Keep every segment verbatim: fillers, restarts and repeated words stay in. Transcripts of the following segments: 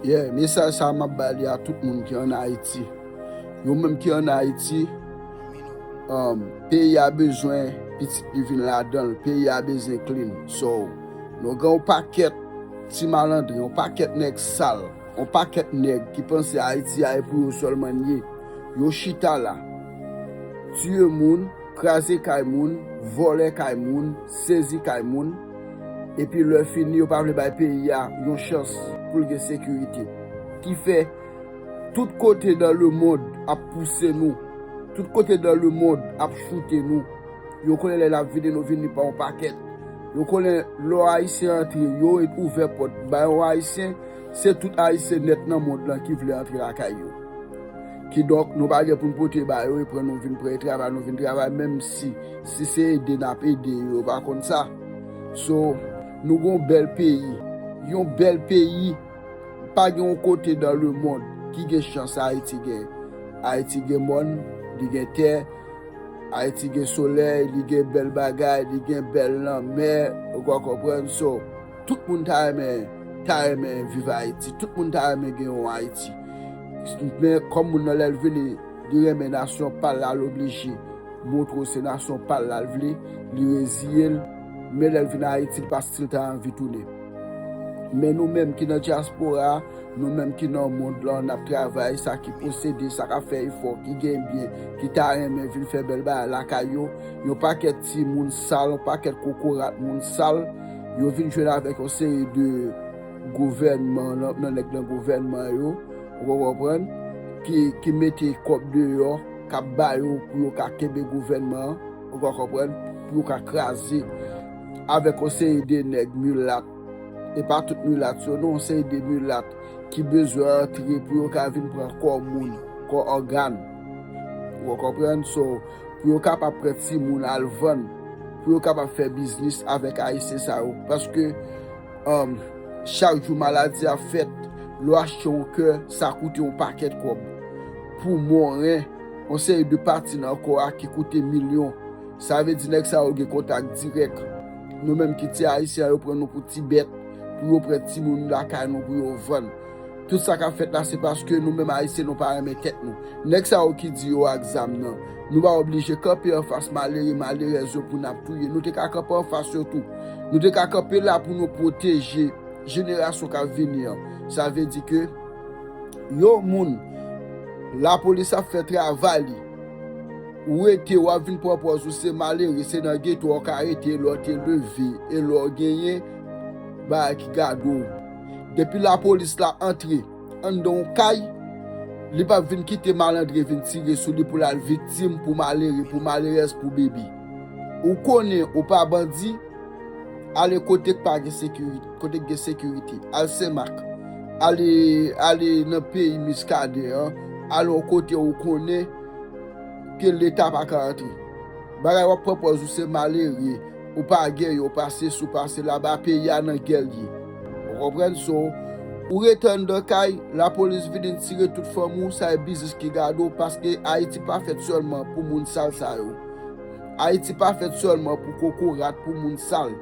Yeah, mesaj sa a m ap ba li a tout moun ki ann Ayiti. Yo menm ki ann Ayiti, um, peyi a bezwen pitit li vin ladan l. Peyi a bezwen clean. So, nou gen yon pakèt ti malandren, yon pakèt nèg sal, yon pakèt nèg ki panse Ayiti a e pou yo sèlman l ye. Yo chita la, tiye moun, kraze kay moun, vòlè kay moun, sezi kay moun, epi lè fini, yo pa vle bay peyi a yon chans pou l gen sekirite. Ki fè, tout kote dans le monde ap pouse nou, tout kote dans le monde ap choute nou. Yo konnen lè n ap vini, nou vini pa yon pakèt. Yo konnen lè yon Ayisyen antre, yo ouvè pòt ba yon Ayisyen, se tout Ayisyen nèt nan mond lan ki vle antre lakay yo. Kidonk, nou pa gen pou n pote ba yo, e pran nou vin pran, e travay nou vin travay, menm si, si se ede n ap ede yo, yo pa konn sa. So, nou gon bèl peyi, yon bèl peyi, pa gen yon kote dans le monde ki gen chans Ayiti gen. Ayiti gen mòn, li gen tè, Ayiti gen solèy, li gen bèl bagay, li gen bèl lanmè, ou ka konprann. So, tout moun ta renmen, ta renmen viv Ayiti, tout moun ta renmen gen yon Ayiti. Men kòm moun nan lè l vini, li renmen nasyon pa l la, l oblije montre w se nasyon pa l la l vle, li reziye l, men lè l vin Ayiti, li pa still ta anvi tounen. Men nou menm ki nan dyaspora, nou menm ki nan mond lan, n ap travay, sa ki posede, sa k ap fè efò, ki gen byen, ki ta renmen vin fè bèl bagay lakay yo, yon pakèt timoun sal, yon pakèt kokorat moun sal, yo vin jwenn avèk yon seri de gouvènman, nan, nan nèg nan gouvènman yo, ou konprann, ki, ki mete kòb deyò, k ap ba yo pou yo ka kenbe gouvènman an, ou ka konprann, pou yo ka kraze avèk yon seri de nèg milat, e pa tout milat yo non, yon seri de milat ki bezwen antre pou yo ka vin pran kò moun, kò ògàn. Ou konprann? So, pou yo kapab pran timoun al vann, pou yo kapab fè biznis avèk Ayisyen sa yo. Paske, um, chak jou maladi ap fèt, lè w achte yon kè, sa koute yon pakèt kòb. Poumon, ren, yon seri de pati nan kò a ki koute milyon. Sa vle di nèg sa yo gen kontak dirèk. Nou menm ki ti Ayisyen an, yo pran nou pou ti bèt, pou yo pran timoun lakay nou pou yo vann. Tout sa k ap fèt la, se paske nou menm Ayisyen, nou pa renmen tèt nou. Nèg sa yo ki di yo ak zam nan, nou pa oblije kanpe anfas malere, malerèz yo pou n ap touye. Nou te ka kanpe anfas yo tou. Nou te ka kanpe la pou nou pwoteje jenerasyon k ap vini an. Sa vle di ke yon moun, lapolis ap fè travay li, ou rete, w ap vin pran pòz ou se malere, se nan geto w ka rete, e lè w te leve, e lè w genyen, bagay ki gade w. Depi lapolis la antre anndan yon kay, li p ap vin kite malandren vin tire sou li pou l al viktim, pou malere, pou malerèz, pou bebe. Ou konnen ou pa bandi, ale kote k pa gen sekirite, kote k gen sekirite. Al Senmak. Ale, ale nan peyi Miskaden an. Ale yon kote ou konnen ke Leta pa ka antre. Bagay w ap pran pòz ou se malere, ou pa gen, yo pase sou pase laba, peyi a nan gè l ye. Ou konprann? So, ou rete anndan kay, lapolis vini tire tout fanmi w, sa e biznis ki gade w, paske Ayiti pa fèt sèlman pou moun sal sa yo. Ayiti pa fèt sèlman pou kokorat, pou moun sal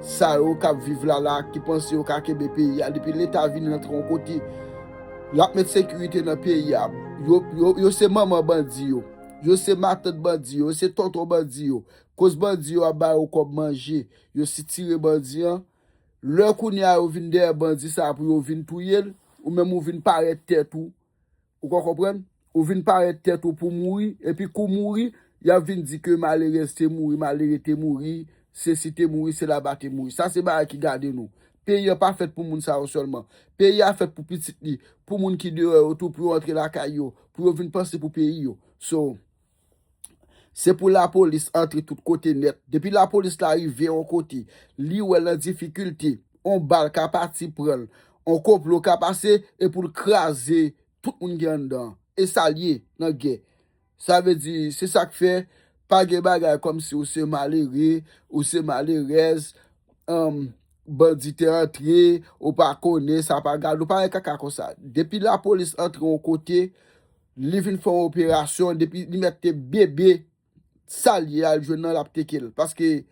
sa yo k ap viv la la, ki panse yo ka kenbe peyi a. Depi Leta vin rantre yon kote, l ap met sekirite nan peyi a. Yo, yo, yo se manman bandi yo. Yo se matant bandi yo. Yo se tonton bandi yo. Koz bandi yo ap ba yo kòb manje, yo sitire bandi an. Lè kounye a yo vin dèyè bandi sa a pou yo vin touye l, ou menm ou vin parèt tèt ou. Ou ka konprann? Ou vin parèt tèt ou pou mouri, epi kou mouri, y ap vin di ke malerèz te mouri, malere te mouri, sesi te mouri, se laba te mouri. Sa se bagay ki gade nou. Peyi an pa fèt pou moun sa yo sèlman. Peyi a fèt pou pitit li, pou moun ki deyò yo tou, pou yo antre lakay yo, pou yo vin panse pou peyi yo. So, se pou lapolis antre tout kote nèt. Depi lapolis la rive yon kote, li wè l nan difikilte, on bal ka pati pran l, on konplo ka pase, e pou l kraze tout moun ki anndan an. E sa l ye nan gè. Sa vle di, se sa k fè, pa gen bagay kòmsi ou se malere, ou se malerèz, um, bandi te antre, ou pa konnen, sa pa gade, ou pa gen kaka konsa. Depi lapolis antre yon kote, li vin fè yon operasyon, depi li mèt te bebe, sa l ye a, l jwenn nan l ap teke l. Paske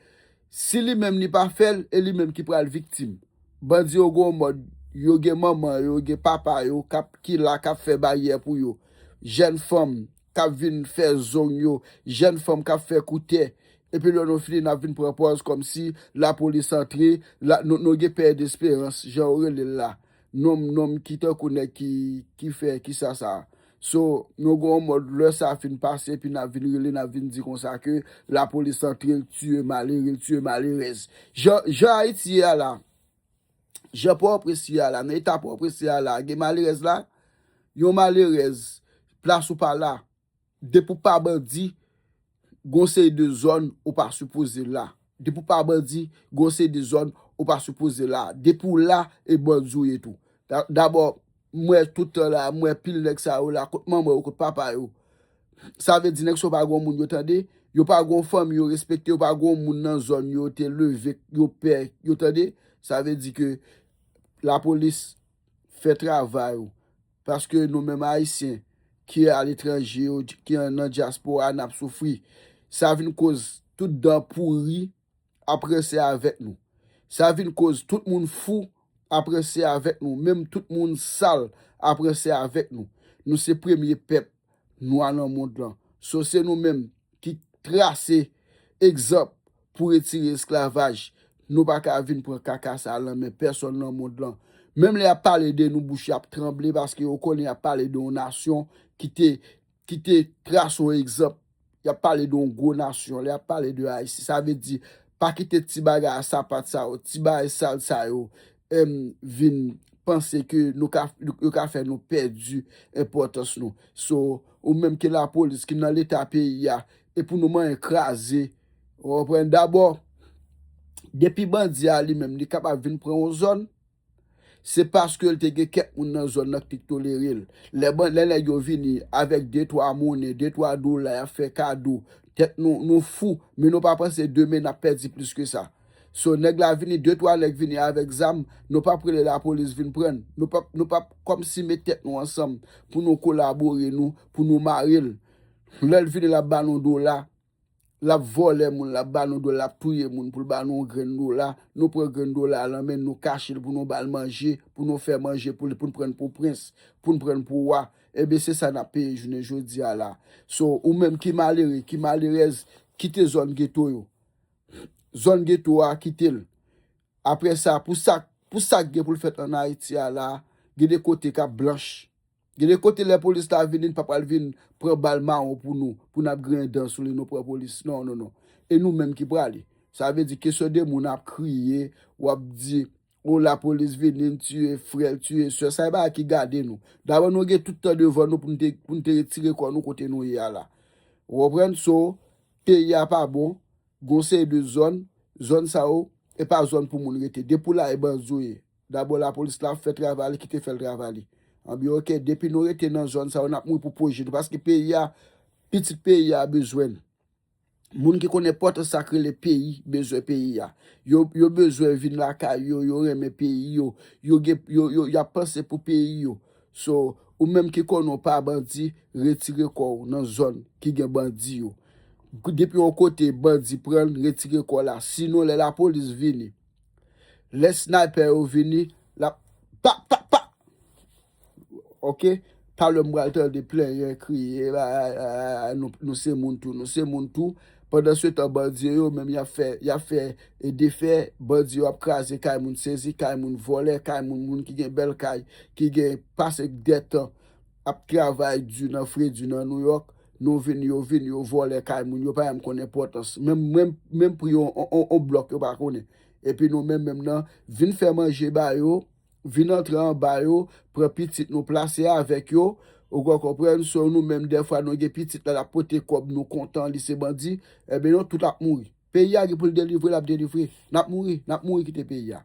si li menm li pa fè l, e li menm ki pral viktim. Bandi yo gon mòd, Yo gen manman yo, yo gen papa yo k ap, ki la, k ap fè baryè pou yo. Jèn fanm k ap vin fè zong yo, jèn fanm k ap fè koutè. Epi lè nou fini, n ap vin pran pòz kòmsi lapolis antre, la, nou, nou gen pè desperans, jan yo rele l la. Nonm, nonm ki tankou nèg ki, ki fè, ki sa, sa. So, nou gen yon mòd, lè sa fin pase, epi n ap vin rele, n ap vin di konsa ke lapolis antre, l tiye malere, l tiye malerèz. Jan, jan Ayiti ye a la, jan Pòtoprens ye a la, nan eta Pòtoprens ye a la, gen malerèz la, yon malerèz, plas ou pa la, depi w pa bandi, gon seri de zòn ou pa sipoze la. Depi w pa bandi, gon seri de zòn ou pa sipoze la. Depi w la, e bandi w ye tou. Da-, dabò, m wè tout tan la, m wè pil nèg sa yo la, kot manman yo, kot papa yo. Sa vle di nèg sa yo pa gon moun yo tande, yo pa gon fanmi yo respekte, yo pa gon moun nan zòn yo te leve, yo pè, yo tande. Sa vle di ke lapolis fè travay ou. Paske nou menm Ayisyen ki aletranje yo, ki an, nan dyaspora, n ap soufri. Sa vin koz tout dan pouri ap ranse avèk nou. Sa vin koz tout moun fou ap ranse avèk nou. Menm tout moun sal ap ranse avèk nou. Nou se premye pèp nwa nan mond lan. So, se nou menm ki trase egzanp pou retire esklavaj. Nou pa ka vin pran kaka sa a nan men pèsonn nan mond lan. Menm lè y ap pale de nou, bouch y ap tranble paske yo konnen y ap pale de yon nasyon ki te, ki te trase yon egzanp. Y ap pale de yon gwo nasyon, lè y ap pale de Ayiti. Sa vle di, pa kite ti bagay a sapat sa yo, ti bagay sal sa yo, em, vin panse ke nou ka, yo ka fè nou pèdi enpòtans nou. So, ou menm ki lapolis, ki nan leta peyi a, e pou nou manyen kraze, ou konprann? Dabò, depi bandi a li menm, li kapab vin pran yon zòn, se paske l te gen kèk moun nan zòn nan ki t tolere l. Lè ban-, lè nèg yo vini avèk de twa monnen, de twa dola, y ap fè kado, tèt nou, nou fou, men nou pa panse demen n ap pèdi plis ke sa. So, nèg la vini, de twa nèg vini avèk zam, nou p ap rele lapolis vin pran n. Nou p ap, nou p ap kòmsi met tèt nou ansanm pou nou kolabore nou, pou nou mare l. Lè l vini, l ap ba nou dola, l ap vòlè moun, l ap ba nou dola, l ap touye moun pou l ba nou yon grenn dola. Nou pran grenn dola a nan men n, nou kache l pou nou ba l manje, pou nou fè manje pou li, pou n pran l pou prens, pou n pran l pou wa. Ebyen, se sa n ap peye jounen jodi a la. So, ou menm ki malere, ki malerèz, kite zòn geto yo. Zòn geto a, kite l. Apre sa, pou sa, pou sa k gen pou l fèt ann Ayiti a la, gen de kote k ap blanch. Gen de kote lè polis la vini, li pa pral vin pran bal mawon pou nou, pou n ap griyen dan sou li, nou pran polis. Non, non, non. E nou menm ki prale. Sa vle di kesyon de moun ap kriye, w ap di, o lapolis vini, n tiye frè, l tiye sè, sa e bagay ki gade nou. Dabò nou gen tout tan devan nou pou n te, pou n te retire kò nou kote nou ye a la. Ou konprann? So, peyi a pa bon, gon seri de zòn, zòn sa yo, e pa zòn pou moun rete. Depi w la e bandi w ye. Dabò lapolis la ap fè travay li, kite fè l travay li. Anben oke, depi nou rete nan zòn sa yo, n ap mouri pou pwoje nou. Paske peyi a, pitit peyi a bezwen n. Moun ki konn enpòtans sa k rele peyi, bezwen peyi a. Yo, yo bezwen vin lakay yo, yo renmen peyi yo, yo gen, yo, yo, y ap panse pou peyi yo. So, ou menm ki konnen w pa bandi, retire kò w nan zòn ki gen bandi yo. Depi yon kote bandi pran l, retire kò w la. Sinon, lè lapolis vini, lè snaypè yo vini, l ap pa, pa, pa! Oke? Talè m pral tande plenyen, kriye, ba, a, a, a, nou, nou se moun tou, nou se moun tou. Pandansetan, bandi yo menm, y ap fè, y ap fè, e, defè, bandi yo ap kraze kay moun, sezi kay moun, vòlè kay moun, moun ki gen bèl kay, ki gen pase dè tan ap travay di nan fredi nan Nouyòk, nou vin, yo vin, yo vòlè kay moun, yo pa menm konn enpòtans. Menm, menm, menm pri yon, yon, yon, yon blòk yo pa konnen. Epi nou menm, menm nan, vin fè manje ba yo, vin antre anba yo, pran pitit nou, plase avèk yo, ou konn konprann, so nou menm dèfwa nou gen pitit la, l ap pote kòb, nou kontan, li se bandi, ebyen nou tout ap mouri. Peyi a gen pou l delivre, l ap delivre. N ap mouri, n ap mouri kite peyi a.